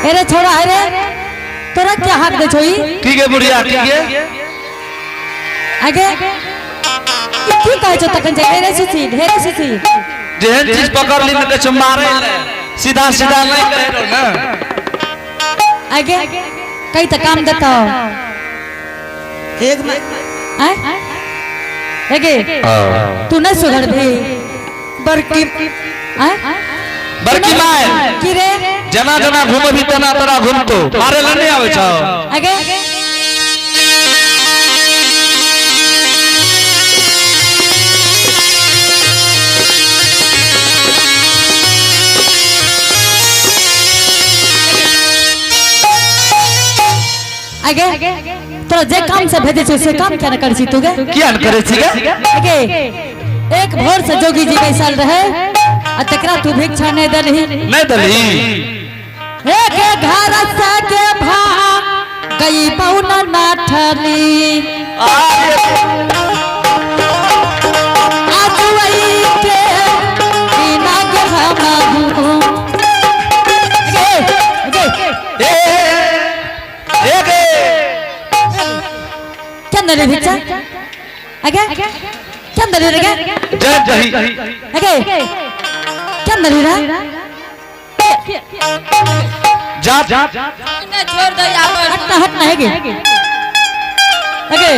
अरे छोड़ा, अरे तोरा क्या हाथ दे छोई? की गे बुढ़िया, की गे? आगे ई की कहै छौ तखन जे हेरे सुशील, हेरे सुशील? जेहन चीज पकड़ ली ने कहै छौ मारे ले, सीधा सीधा नहीं कहे रहो ना। आगे कई त काम देता। एक में आय एगे, तू नहीं सुधर भी। बड़की आय। बड़की माय। की रे? जना जना घूमबी तना तोरा घूमतो, मारे ले नहीं आवे छौ। आगे आगे तोरा जे काम से भेजे छौ से काम क्या न करै छी तू गे? किया न करै छी गे? आगे एक भोर से जोगी जी बैसल रहे आ तकरा तू भिक्षा नहीं देलही। नहीं देलही। एक घर से के भा गई पौन नाठली आजुई के बिना के हमहू। आगे आगे। ए ए गे। क्या नरे भिक्षा? आगे क्या नरे रे? जय जही। आगे क्या नरे रे? जा जा। ने छोड़ दे आवर। हटना हटना है गे। आगे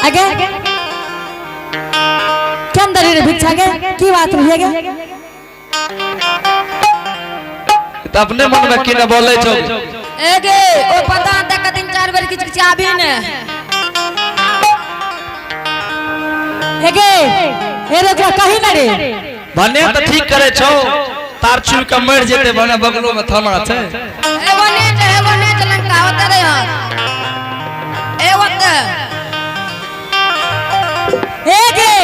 आगे क्या नरे रे भिक्षा गे? की बात रही गे? त अपने मन में की न बोले छौ। ए गे, ओ पता न तक 3-4 बेर किच किच आबी ने। एगे ए रे ओकरा कही ना रे। भने त ठीक करे छौ, तार छुई के मर जेते भने बगलो में थाना छै। ए वने जे, ए वने जे लंका होते रे हन। ए ओते। एगे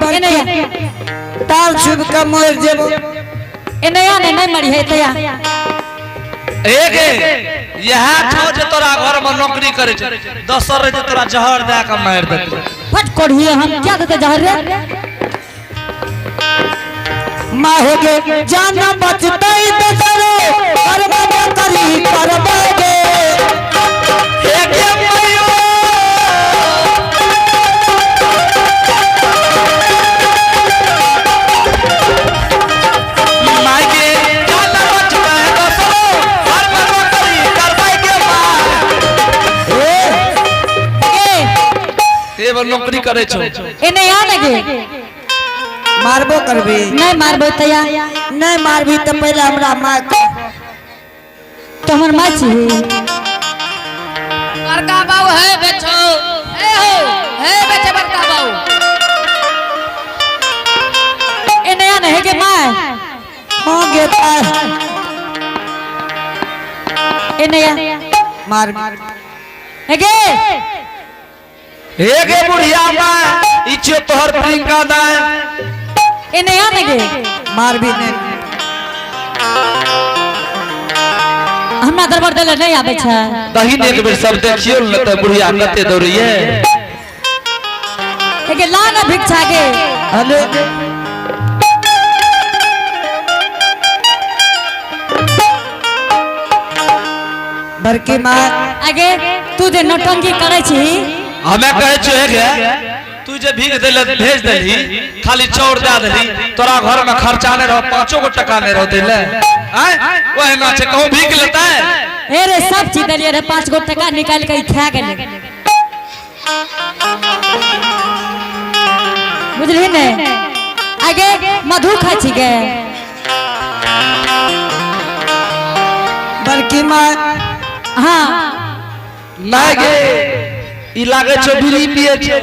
ए नया। तार छुप के मर जेबो। ए नया ने नहीं मरी है तया। ए गे, यह छौ जे तोरा घर में नौकरी करे छै, दोसर रे जे तोरा जहर दए के मारि देतै। फट कोढ़िए हम क्या देते जहर रे? माहे गे जान बचतै दोसरो करबे करी करबे गे। हे गे मैयो। माय गे जान बचतै दोसरो करबे करी करबे गे माय। ए ए बा नौकरी करे छौ। ए नया ने गे। मारबो करबी? नहीं मारबो तया। नहीं मारबी त पहले हमरा मार। तो हमर माँ छी। बड़का बाबू है बेचो, ए हो है बेचे बड़का बाबू। ए नया ने हे गे माँ। हां गे तार। ए नया। मार। ए गे। हे गे बुढ़िया माय, ई छियो तोहर प्रियंका दाय। ए नया ने गे। मारबी नहीं? हमरा दरबार देले नहीं आबै छै। दही ने एक बेर सब देखियो न त बुढ़िया कते दौड़िए। ए गे ला ना भिक्षा गे। हेलो। बड़की माँ। आगे तू जे नौटंकी करै छी। हमें कहै छियो हे गे, तू जे भीख देले भेज देलही, खाली चौर दे देलही, तोरा घर में खर्चा नहीं रहो, 5 गो टका नहीं रहो देले। आय ओहिना छै, कहूं भीख लेतै? ए रे सब चीज देलियै रे, 5 गो टका निकाल के ई खा गेलै। बुझली ने? आगे मधु खाइ छी गे? बड़की माँ। हाँ। नहीं गे, ई लागै छौ बीड़ी पिए छौ।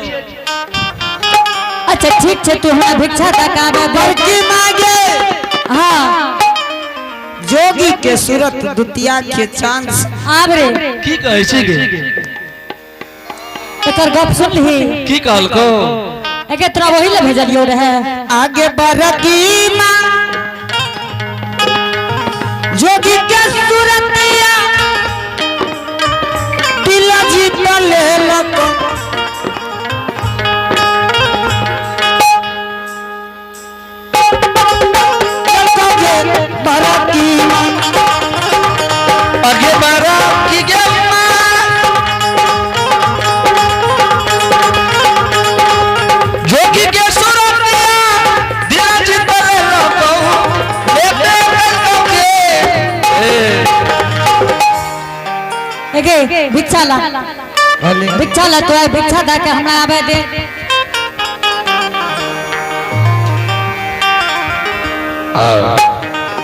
अच्छा ठीक छै, तू हमरा भिक्षा दे के आबे। बड़की माँ गे। हाँ। जोगी के सूरत दुतिया के चांद। आब रे। की कहै छी गे? एकर गप सुनलही? की कहलको? एके तोरा वही ले भेजलियो रहे। आगे बड़की माँ जोगी के सूरतिया दिल जीत लेलक। बड़की माँ। आगे बारा की गे माँ। जोगी के सुरतिया दिया चितल रहतौ लेते करतौ के ए एगे भिक्षा ला भिक्षा ला तो भिक्षा दा के हमरा आवे दे।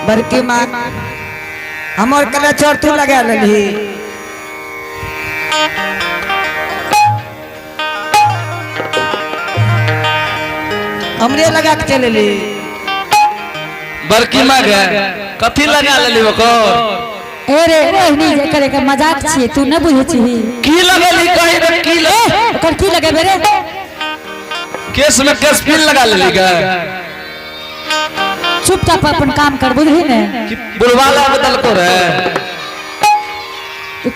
बड़की माँ हमर कलेचर तू लगा लेली। हमरे लगा के चलेली। बड़की माँ गे कथी लगा लेली ओकर? ए रे एहनी जे करे के मजाक छिए, तू न बुझै छिही। की लगेली कही रे की लग? ओकर की लगेबे रे? केस में केस पिन लगा लेली गे। चुपचाप अपन काम कर, बुझली ने? कि बुढ़वाला बदल को रे।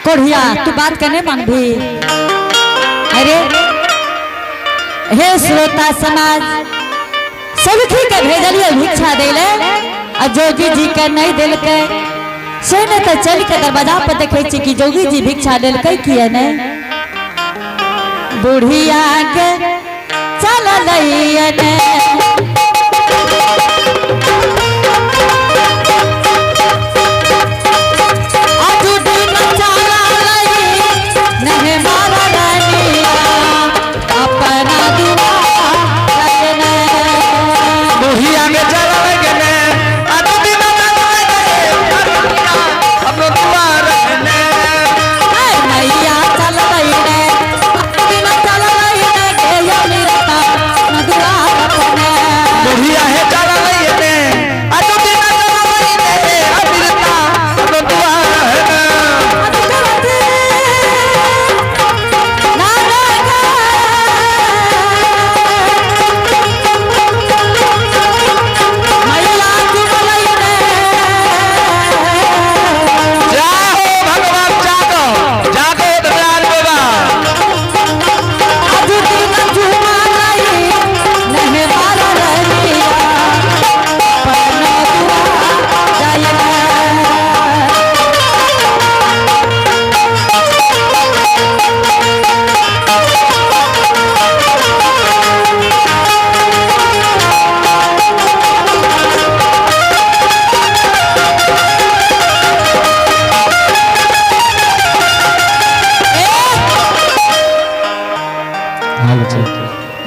कोढ़िया तू बात के नहीं मानभी। अरे हे श्रोता समाज, सबकी के भेजलिए भिक्षा देले आ जोगी जी के नहीं देलकै। से ने तो चल के दरवाजा पर देखे छी कि जोगी जी भिक्षा देलकै किए नहीं। बुढ़िया के चल ने। बुढ़िया के चल गने अनु दिन चल गए अपनो दुआर ने। मैया चल रही ने दिन चल रही ने के अमृता दुआर अपने। बुढ़िया है चल ने अनु दिन चल ने अमृता अपनो दुआर ने। जाहो भगवान जागो जागो दयाल बाबा।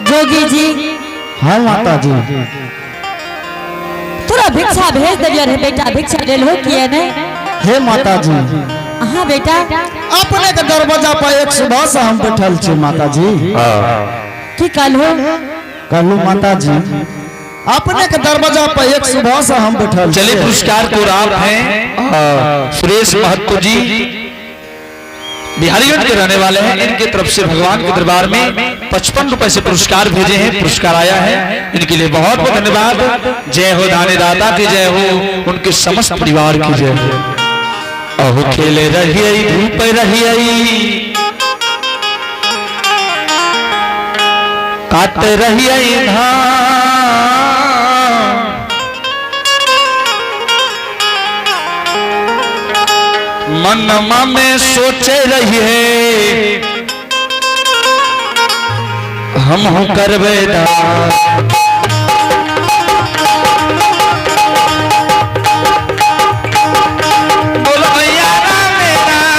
जोगी जी। हाँ माता जी। तोरा भिक्षा भेज देलियो रे बेटा, भिक्षा लेल हो किए नहीं? हे माता जी। हाँ बेटा। अपने के दरवाजा पर एक सुबह से हम बैठल छी माता जी। की कहलहो? कहलू माता जी, अपने के दरवाजा पर एक सुबह से हम बैठल छी। चलिए पुरस्कार को आप हैं सुरेश महतो जी, बिहारीगंज के रहने वाले हैं। इनके तरफ से भगवान के दरबार में 55 रुपए से पुरस्कार भेजे हैं, पुरस्कार आया है, इनके लिए बहुत बहुत धन्यवाद। जय हो दाने दाता की जय हो, उनके समस्त परिवार की जय हो। अहो खेले रहिए धूप रहिए काट रहिए धान, मनमा में सोचे रहिए हम हूँ करबे दान। बोलो भैया राम राम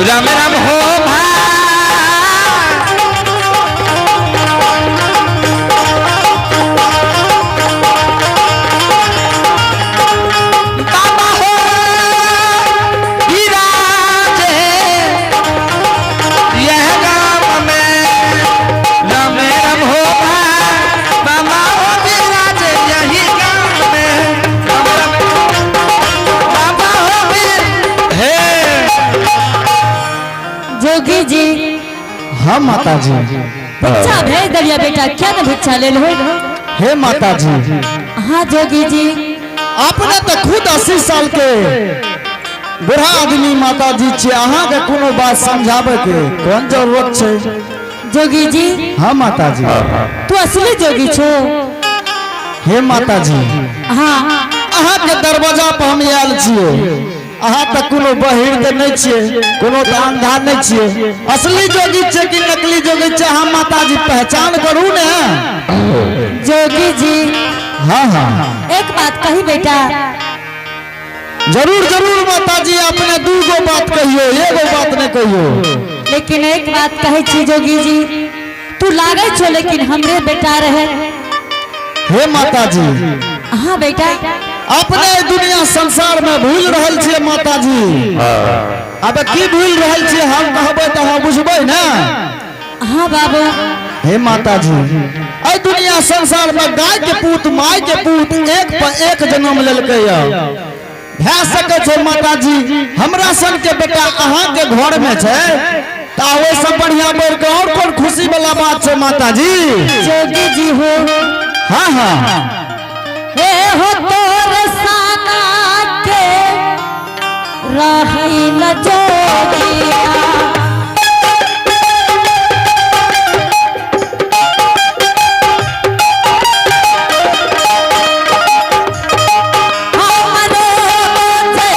राम राम हो भाई। बाबा हो विराज यह गाम में, राम राम हो भाई। बाबा हो विराज यही गाम में, राम राम बाबा हो वीर हे। जोगी जी। हाँ माता जी। भिक्षा भेज दिया बेटा, क्या न भिक्षा ले लो? हे माता जी। हाँ जोगी जी। अपने तो खुद 80 साल के बूढ़ा आदमी माता जी छे, अहाँ के कोनो बात समझावे के कोन जरूरत छे? जोगी जी। हाँ माता जी। तू असली जोगी छो? हे माता जी, हाँ। अहाँ के दरवाजा पर हम आयल छियै। अहाँ तऽ कोनो बहिर तऽ नहि छियै, कोनो तऽ अंधा नहि छियै। असली जोगी छियै कि नकली जोगी छियै, अहाँ माता जी पहचान करू ने। जोगी जी। हाँ हाँ। एक बात कही बेटा? जरूर जरूर माता जी, अपने दू गो बात कहियो, एगो बात नहीं कहियो। लेकिन एक बात कहे छी जोगी जी, तू लागे छो लेकिन हमरे बेटा रहे। हे माता जी। हाँ बेटा। अपने दुनिया संसार में भूल रहल छियै माता जी। अब की भूल रहल छियै हम कहबै तऽ अहाँ बुझबै ने। हाँ बाबू। हे माता जी, एहि दुनिया संसार में गाय के पूत माय के पूत एक पर एक जन्म लेलकै। भए सकै छै माता जी हमरा सन के बेटा अहाँ के घर में छै तऽ ओहिसँ बढ़िया बढ़ि के और कोन खुशी वाला बात छै माता जी। जोगी जी हो। हाँ हाँ। हे हो तोर साना के रहई न जोगिया। हमरो जे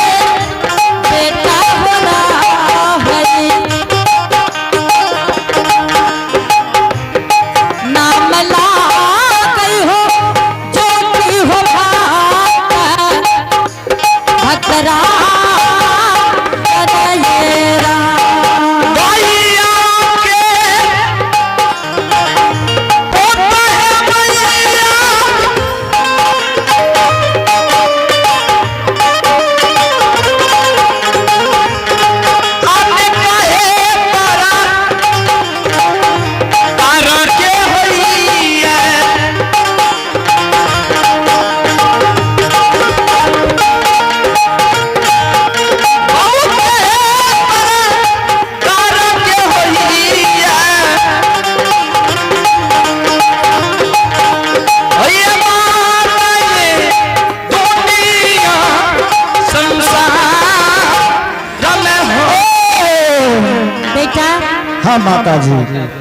बेटा हो रहई, नाम लागई हो ज्योति हो भक्तरा गैया के पोता है मैया। आने काहे तारा तारा के होइया। बहुत तारा तारा के होइया। होइया माता ये दुनिया संसार में हो। बेटा। हाँ माता जी।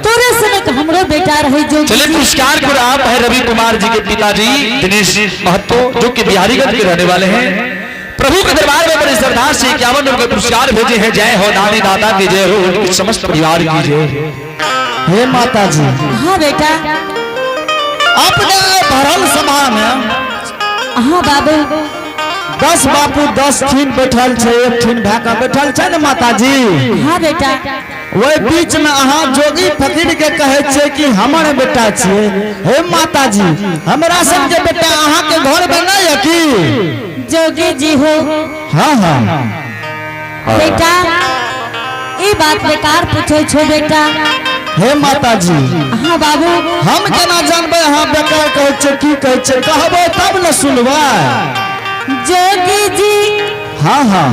तोरे सनक हमरो बेटा रहे जोगी चलिए जी। पुरस्कार को आप है रवि कुमार जी के पिताजी दिनेश महतो, जो कि बिहारीगंज के रहने वाले हैं। प्रभु के दरबार में बड़े श्रद्धा से 51 रुपए पुरस्कार भेजे हैं। जय हो दानी दादा की जय हो, उनके समस्त परिवार की जय हो। हे माता जी। हाँ बेटा। अपने भरल सभा में हाँ बाबू। 10 बापू 10 ठीन बैठल छै, एक ठीन भए कऽ बैठल छै ने माता जी। हाँ बेटा। ओहि बीच में अहाँ जोगी फकीर के कहै छियै कि हमर बेटा छियै। हे माता जी, हमरा सबके बेटा अहाँ के घर में नहीं है की? जोगी जी हो। हाँ हाँ। बेटा, ये बात बेकार पूछे छो बेटा। हे माता जी। हाँ बाबू। हम केना जानबै अहाँ बेकार कहै छियै की कहै छियै? कहबै तब ने सुनबै। जोगी जी। हाँ हाँ।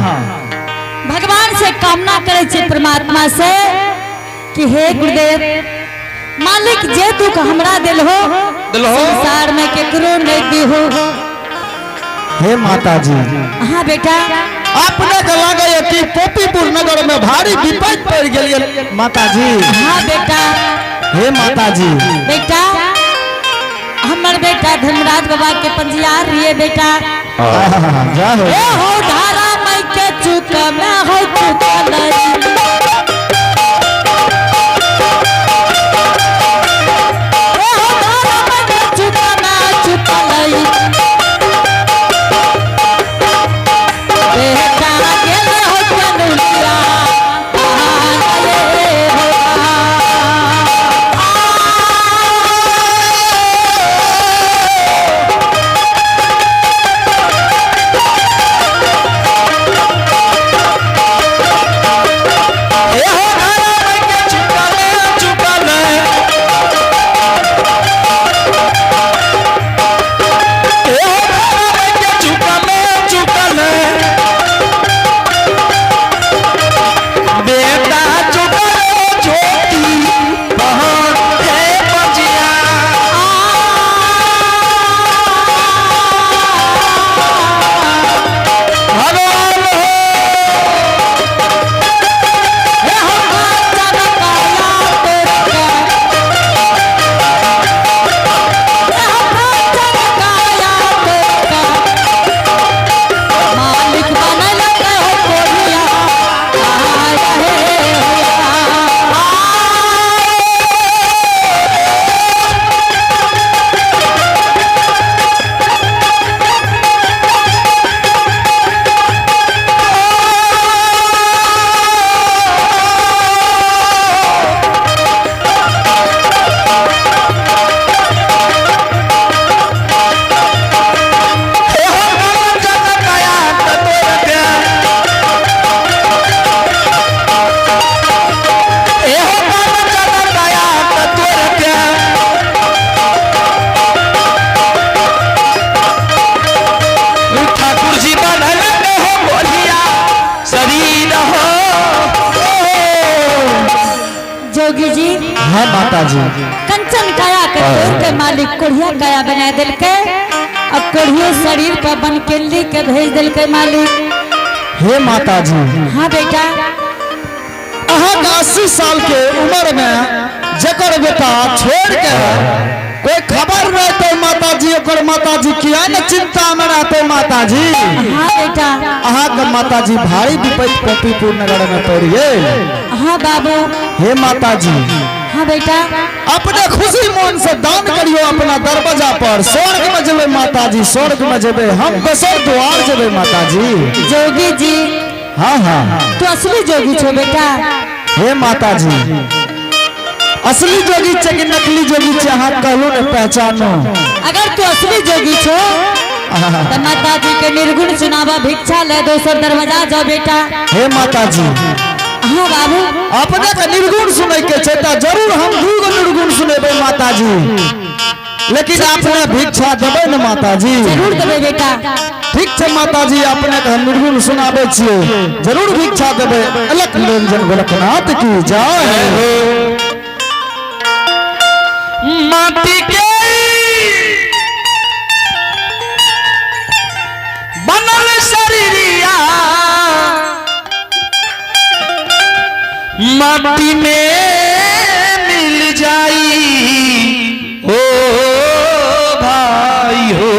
भगवान से कामना करे छे परमात्मा से कि हे गुरुदेव मालिक, जे दुख हमरा दिल हो दिल हो। संसार में केकरो नहीं दिहो। हे माता जी। हाँ बेटा। अपने के लागे कि पोपीपुर नगर में भारी विपत्ति पड़ गेल माता जी। हाँ बेटा। हे माता जी। बेटा, हमर बेटा धर्मराज बाबा के पंजियार रहिए बेटा। जा हो। ए हो धारा मई के चुक में हो चुकल। ए हो धारा मई के चुक में चुकल। बेटा गेल हो चनुलिया, कहाँ गए हो? आ माता जी। कंचन काया के तोड़ के मालिक कोढ़िया काया बना दिलके। अब कोढ़ियो शरीर पर बनकेली के भेज दिलके मालिक। हे माता जी। हाँ बेटा। अहाँ के 80 साल के उम्र में जकर बेटा छोड़ के कोई खबर रहते माता जी, ओकर माता जी किया न चिंता में रहते माता जी। हाँ बेटा। अहाँ के माता जी भारी विपत्ति पोपीपुर नगर में पड़ गेल। हाँ बाबू। हे माता जी। हाँ बेटा। अपने खुशी मन से दान करियो अपना दरवाजा पर, स्वर्ग में जेबे माता जी, स्वर्ग में जेबे, हम दोसर द्वार जेबे माता जी। जोगी जी। हाँ हाँ। तू असली जोगी छो बेटा। हे माता जी, असली जोगी छे कि नकली जोगी छे अहाँ कहलू ने पहचानो। अगर तू असली जोगी छो तो माता जी के निर्गुण सुनावा, भिक्षा ले दोसर दरवाजा जाओ बेटा। हे माता जी। हाँ बाबू। अपने के निर्गुण सुनै के छै त जरूर हम दू गो निर्गुण सुनेबै माता जी, लेकिन अपने भिक्षा देबै ने माता जी। जरूर देबै बेटा। ठीक छै माता जी, अपने के हम निर्गुण सुनाबै छियै, जरूर भिक्षा देबै। अलख निरंजन गोरखनाथ की जय। माटी के बनल शरीरिया माटी में मिल जाई हो भाई हो,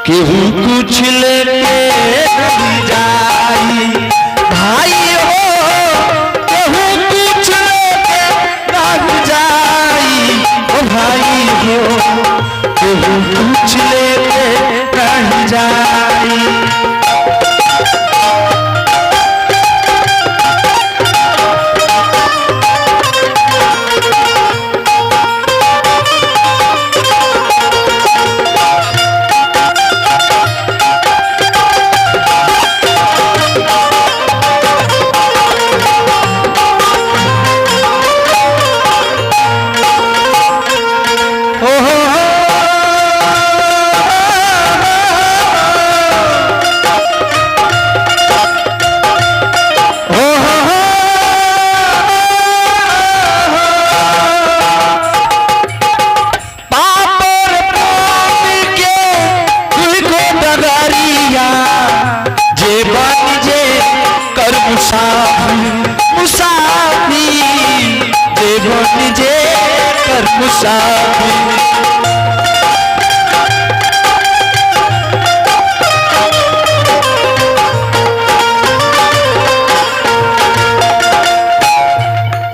केहू कुछ लेके नहीं जाई भाई हो, केहू कुछ लेके नहीं जाई ओ भाई हो, केहू कुछ लेके नहीं जाई। ओ हो हो हो पापर पाप के दुई को डगरिया जे बन जे कर मुसाफी मुसाफी, जे बन जे कर मुसाफी।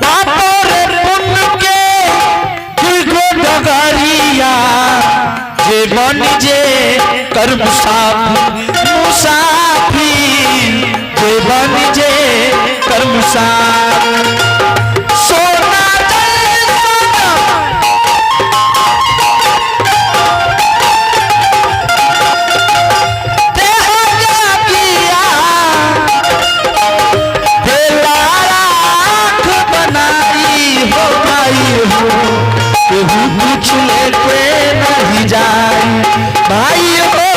पापर पुण्य के दुई गो डगरिया जे बन जे कर मुसाफी मुसाफी, जे बन जे कर मुसाफी। सोना जैसा देह जागिया, देला राख बनाई हो भाई हो, केहू कुछ लेके नहीं जाई भाई हो,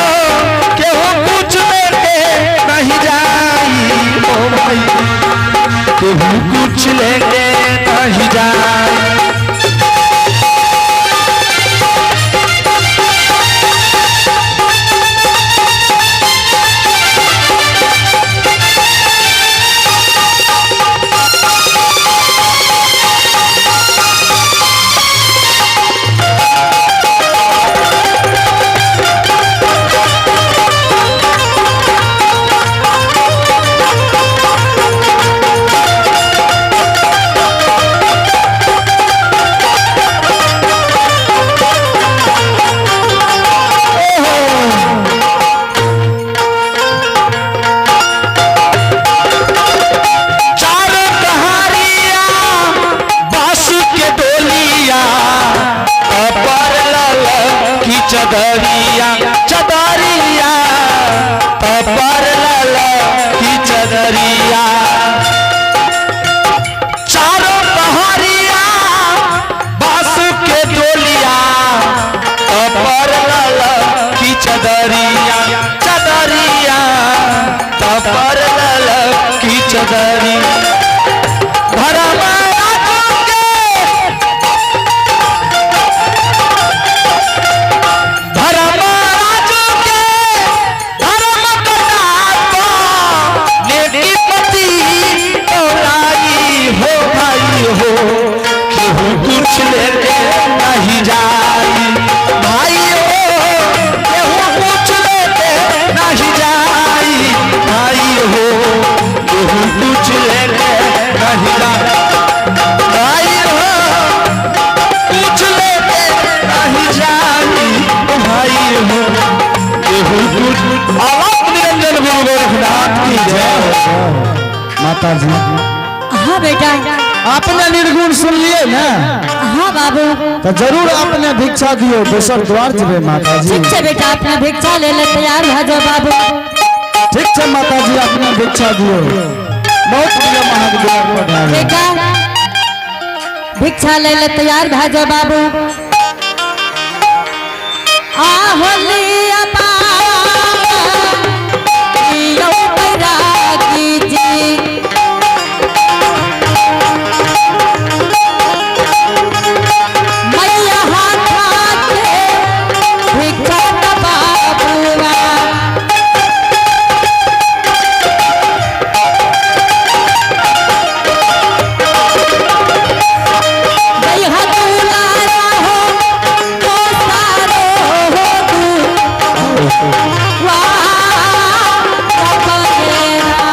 केहू कुछ लेके नहीं जाई हो भाई, केहू कुछ लेके नहीं जाई। माता जी। हाँ बेटा। अपने निर्गुण सुनलिए ने? हाँ बाबू। तो जरूर अपने भिक्षा दियो, दोसर द्वार जेबै माता जी। ठीक छै बेटा, अपना भिक्षा ले ले तैयार भऽ जाओ बाबू। ठीक छै माता जी, अपने भिक्षा दियो। बहुत नियम अहाँके द्वार पर भए गेल। बेटा, भिक्षा ले ले तैयार भऽ जाओ बाबू। आ होलिया बाबा, यौ बैरागी जी। मैया हाथा के भिक्षा न बाबुआ। दैहा दुलारा हो, तो सारो हो तू। वाह, अपनेरा।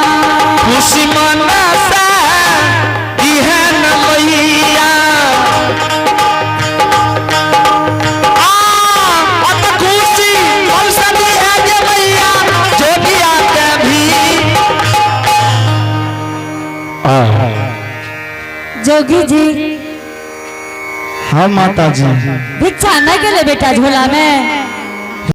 खुशी मनसा इहे न मैया। आ, अत खुशी मनसा दिहे जे मैया, जोगिया के भी। जोगी जी। हाँ माता जी। भिक्षा नहीं गेले बेटा झोला में?